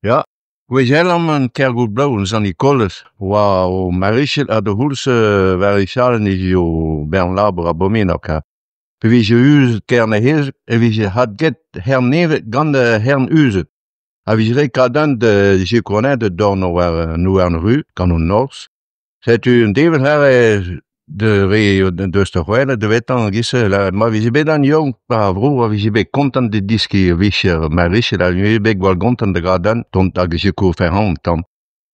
Ya, gwechall amañ en Kergoublaou, en Sant-Nikolaz, oa o marichal ha d'ar c'houlz war e chalenn ez eo bern labour abominabl kar. Pa vije uzet Kerne-Hezeg e vije hadget Hernevez gant Hern uzet. A vije ret kadan da sikour da dorn war an houarn ru gant an norzh. Setu un devezh lâret da re deus da c'hweled davetañ e-giz-se lâret ma vije bet an yaouank war ar vro a vije bet kontant da deskiñ vicher marichal a vije bet gwall gontant da gadan dont hag sikour ferc'hañ tamm.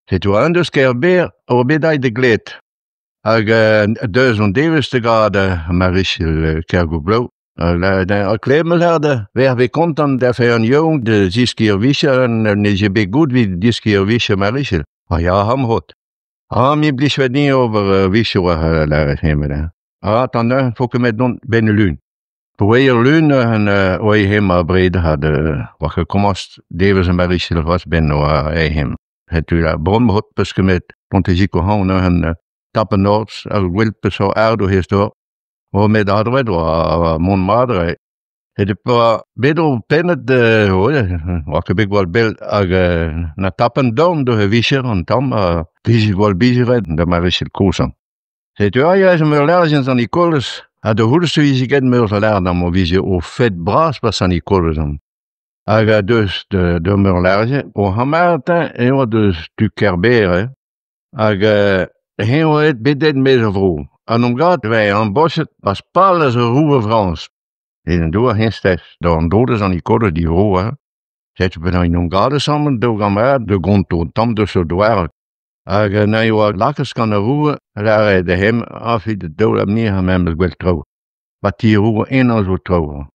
Setu an deus Kerbêr a oa bet aet da gled. Hag deus an devezh da gad marichal Kergoublaou. Ha klevet lâret da vec'h bet kontant da fer an yaouank da zeskiñ ur vicher ne vije bet goût evit deskiñ ur vicher marichal. Ha ya, amc'hot. Ah, me blij din ober vicher war lâret hemañ. Ah, tan neuze faut ket met dont 'benn ul lun. Pa oa ul lun neuze oa hemañ abred ha oa ket komañs devezh ar marichal c'hoazh 'benn oa hemañ. Setu ar bronn-c'hod peus ket met dont e sikour ac'hanon neuze tap an norzh ar gwel peseurt ard o istor. O met adroet oa mont mat rae. Setu pa bet o pennet oa ket bet gwall bell hag na tapen dorn deus e vicher an tamm ha vije gwall biziret da marichal kozh. Setu aze ez eo lec'h Sant-Nikolaz ha da c'houlz e vije get meur a lâret amañ vije o fed bras ba Sant-Nikolaz amañ. Hag a deus da Meurlarje, o c'hamarad eo deus tu Kerbêr eh. Hag eñ oa aet bet aet maez ar vro. An omgad vez embochet ba palez ar roue Frañs. En doa heñstez d'an dro deus an Nikolaz divro hein. Setu penaos en omgad ensemble daou gamarad da gonto un tamm deus o doare. Hag neuze oa lakaet gant ar roue lâret da hemañ afi da daol anezhañ memes gwell traoù. Ba ti ar roue enañ zo traoù.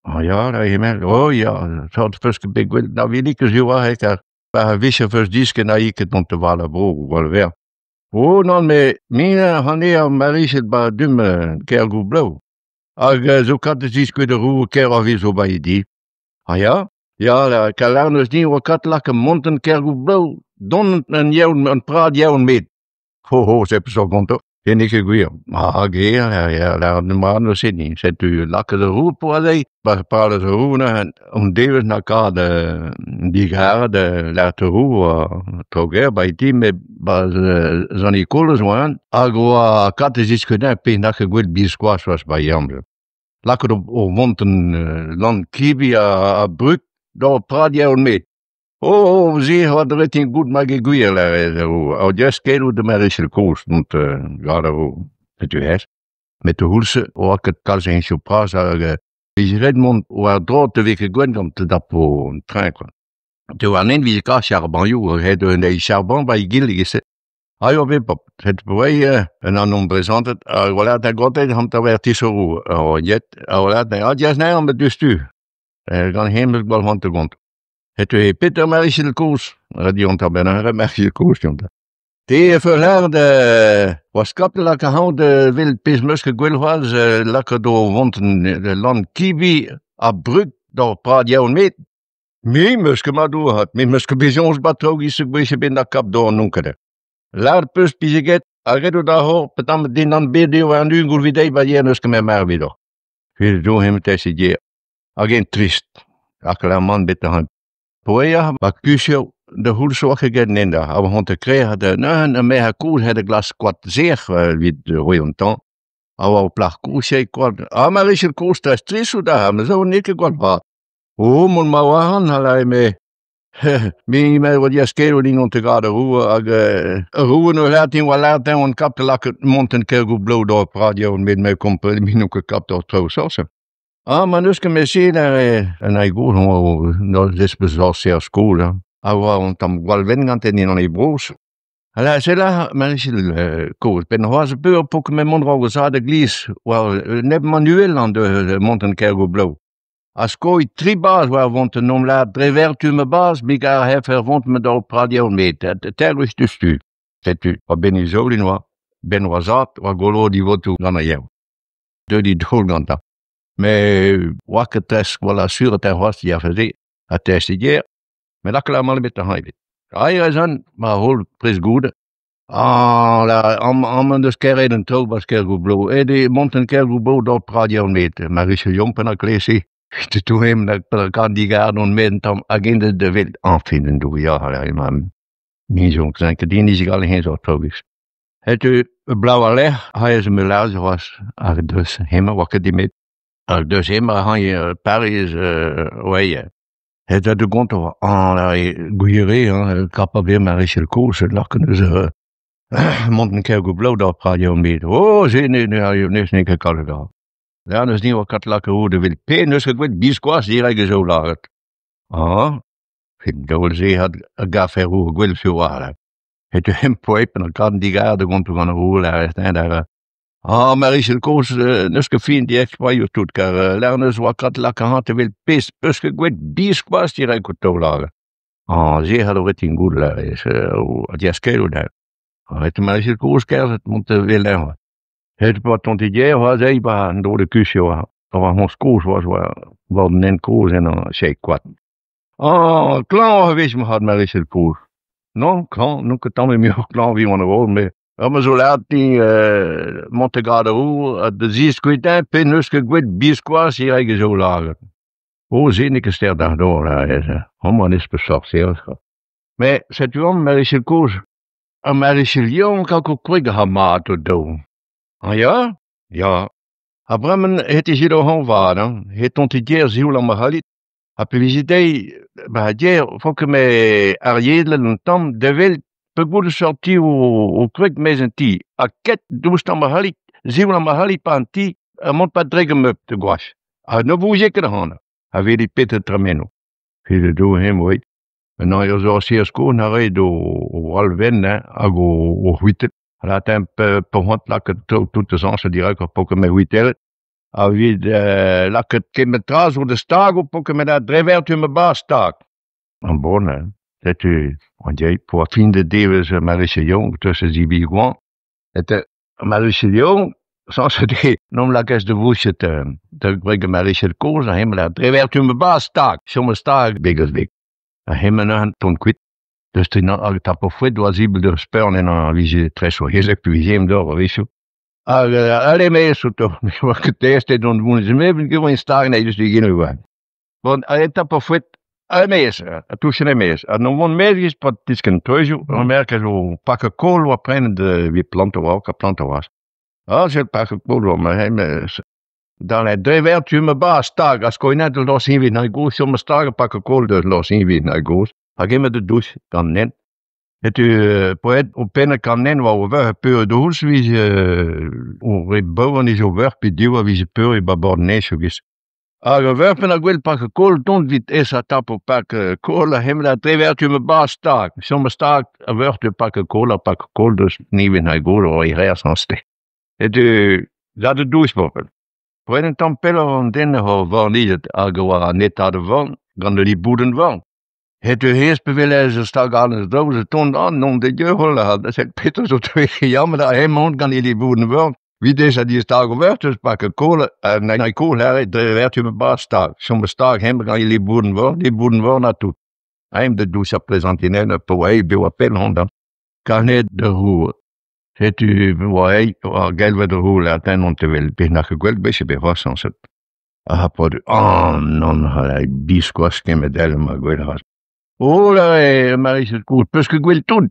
Ah ya, lâre hemañ, oh ya, sort 'feus ket bet gwell na vilik eus eo aze kar pa vije 'feus diskenn aze ket dont da val ar vro gwall verr. Oh nann, met me ac'hane ar marichal ba du-mañ Kergoublaou. Hag zo kat da ziskouez ar roue Kerraviz zo ba e di. Ah ya, ya, kalarn eus din oa kat lakaat monten Kergoublaou dont an yeun an prad yeun met. Ho ho, se peseurt ganto. Se n'eo ket gwir. Ah ger, ya, lâret mat neuze din. Setu lakaet ar roue pour aze. Ba palez ar roue neuze an devezh na kad digaret lâret ar roue tro-gêr ba e ti met ba Sant-Nikolaz oa hag oa kat e ziskouez pezh n'a ket gwell biskoazh c'hoazh ba e amzer. Lakaet o vont en lann kibi ha brug d'ur prad yeun-me. Oh, oh, se oa dre goût mag e gwir lâret ar roue. Ar just keloù da marichal kozh dont gant ar roue. Setu ez. Met ar c'houlz-se oa ket kalz a heñchoù bras hag vije ret mont war-dro te vez ket Gwengamp te dapo an train quoi. Te war nen vije kas charbonioù het un eil charbon ba egile e-giz-se. Ha eo bet pop. Het voe un anv prezantet ha voilà da gotet han ta wer tisoroù. Ar yet ha voilà da ah dias ne met dustu. Gant hemel gwall c'hoant te gont. Setu e Peter Marichal kozh, radio an ben ar Marichal kozh diontañ. Te e lâret oa skapt lak ac'hañv da wel pezh 'meus ket gwell c'hoazh lakaat o vont lann kibi ha brug d'ar prad yaouank met me 'meus ket ma dour me 'meus ket bet soñj ba traoù giz gwech ebet na kap d'ober n'on ket. Lâret 'peus pije get ha ret eo da c'hor petamant dindan bet eo war an u goulvidei ba yer n'eus ket met marv evidoc'h. Evit zo hemañ test yer. Hag eñ trist. Ha klamant bet an Poeañ ba kusio da c'houlz oa ket get nenda. A oa c'hoant krec'h da neuze me ha kozh het glas koad sec'h evit roiñ an tan. A oa o plac'h kozh eo koad. Ha ma vije kozh da strisou da, ma zo n'eo ket gwall vat. O, mont ma oaran, a lâre me. Me me oa diaskeloù din on te gad ar roue hag ar roue no lâret din oa lâret dezhañ on kap da lakaat mont en Kergoublaou d'ober prad met me kompren me n'on ket kap d'ober traoù sorser. Ah, ma n'eus ket met se an ai gozh oa espes sorser skol hein. A oa un tamm gwall wenn gante din an e brozh. Ala se la ma kozh benn c'hoazh peur po ket met mont raok da glizh war neb manuel an de mont en Kergoublaou. A skoit tri baz war vont en om lâret dre vertu ma baz me gar hef er vont ma d'ober prad yaouank met terwech deus-tu. Setu oa ben e zaoulin oa, ben oa zad oa golo divotoù gant ar yev. Deuet e daol gantañ. Met oa ket tres gwall asuret er c'hoazh diafe-se ha test e ger. Met lakaat a bet ar ebet. Aet ez an ma holl prest goude. Ah, la, am, amañ deus keret an traoù 'ba Kergoublaou. Aet eo mont en Kergoublaou d'ober prad yaouank met Marichal Yompen a klese. Setu em da kan digar on met tamm hag int da wel enfin en do ya ma ni zo ket din is gal hen zo trogis. Het u blauwe leg, hij is een laarze was, ag dus hemmer wat die met. Ag dus hemmer han je Paris ouais. Het dat de gonto an la gouire hein kapab ma richel koos lakken dus mont een keer go blauw daar praat je met. Oh, ze nee nee nee nee ket kallet da. Ja, dus niet wat kat lakken hoe de wil pe neus ket gwet biskoaz direct zo laget. Ah, ik dol ze had a gaffer hoe gwell sur war. Het hem poep en kan digar de gonto gant roul daar daar. Ah, maar is koos neus ket fin die echt jo tout kar lernez oa kat lakken hat wil pes peus ket gwet biskoaz direct go to laget. Ah, ze had o retin goed la is a diaskelo daar. Het maar is koos kerzet mont wil daar. Het wat tont dier was ei ba an do de kusio a. War hon koos was war war nen koos en an sé kwat. Ah, klaar geweest me had maar is het koos. Non, klaar, non ket tamm muur klaar wie an ro, me ma zo laat die Montegarde roe, de zies kuit pe neus ket gwet biskoaz hier zo lager. O, zin ik ster daar door, daar is. Hom is besorgt, zeer. Mais setu an maar is het koos. A maar is het jong kan ko kwig ha mat o do. Ah ja? Ja. A bremmen het is hier hon war, het ont dier zioul am halit. A pe vizitei, ba dier, fo ket me ar yedlen un tamm de wel pe gout sorti o kweg mez an ti. A ket doust am halit, zioul am halit pa an ti, a mont pa dregem up de gwash. A no vouje ket han. A veli pet trameno. Fil do hem oit. En an eo zo ar sko na re do o alven hag o c'hwitet. La temp pe hont laket tout de sans direct ar poke me c'hwitel. A vid laket kemet traz o de stag o poke me da drevert me ba stag. An bon, hein. Setu, an dei, po a fin de devez Marisha Jong, tussen die bigwan. Et Marisha Jong, sans de nom lakes de vousjet de brege Marisha koos, a hem la drevert me ba stag. Somme stag biggers big. A hem an ton kuit. Dus te na hag tap o fouet oa zibel d'ur speurn en an vije tres o hezek pu vije d'or a wechoù. Hag ale me so to, me oa ket testet on voun ze me ben ket stag nei dus die gine oa. Bon, a tap o fouet a mez, a touchen e mez. A non von mez is pat disken teujo, an merk a zo pakke kool oa prenet de vi plant oa, ka plant oa. Ah, ze pakke kool oa, ma hem Dan het drevert tu me ba stag, as koinat los invi na goos, me stag pakke kool de los invi na goos. Hag ema de douche kan nen. Het u poet o penne kan nen wa o ver peur de hoes wie o re bouwen is o ver pe diwa wie ze peur e babord nesho gis. Hag o ver pen a gwell pak kool tont vit es a tap o pak kool a hem la drevert tu me ba stag. Som me stag a ver de pak kool a pak kool dus nieuwe na gool o i reers an ste. Het u dat de douche boppen. Poet en tampeller an den ho varnijet hag o a net de van, gant de li bouden van. Het u heers bewillen ze stag aan het doos ton an non de jeugel had. Dat zegt Peter zo twee jammer dat hij mond kan die bouden van. Wie deze die stag werd dus pakken kolen en naar kool her de werd u me baas stag. Sommige stag hem kan jullie bouden van, die bouden van naartoe. Hij de douche présentinen po hij bij wat pen honda. Kan net de roer. Het u waar hij gelwe de roer laat en on te wil bij naar gegweld beetje bij was ons het. Ah pod oh non hij biskoas kem del ma gwel has. Oh la maar is het goed peus ket gwell tout.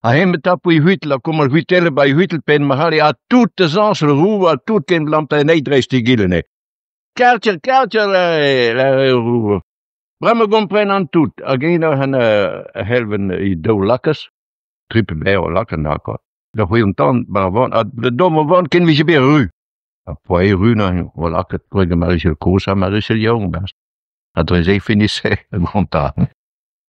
A hem tapo i huitel, a kom al huitelle ba i huitel pen ma halle a tout de zans roe a tout ken lamp en ei dreist di gilene. Kartjer, kartjer la roe. Bremañ gompren an tout, hag en han a helven i daou lakez, tripe ber o laken da kwa. Da c'hwi an tan, ba van, a de dom o van ken vije bet ru. A poa e ru na, o laket kweg a Marichel koos a Marichel yaouank, bas. A dre ze finisse a gonta.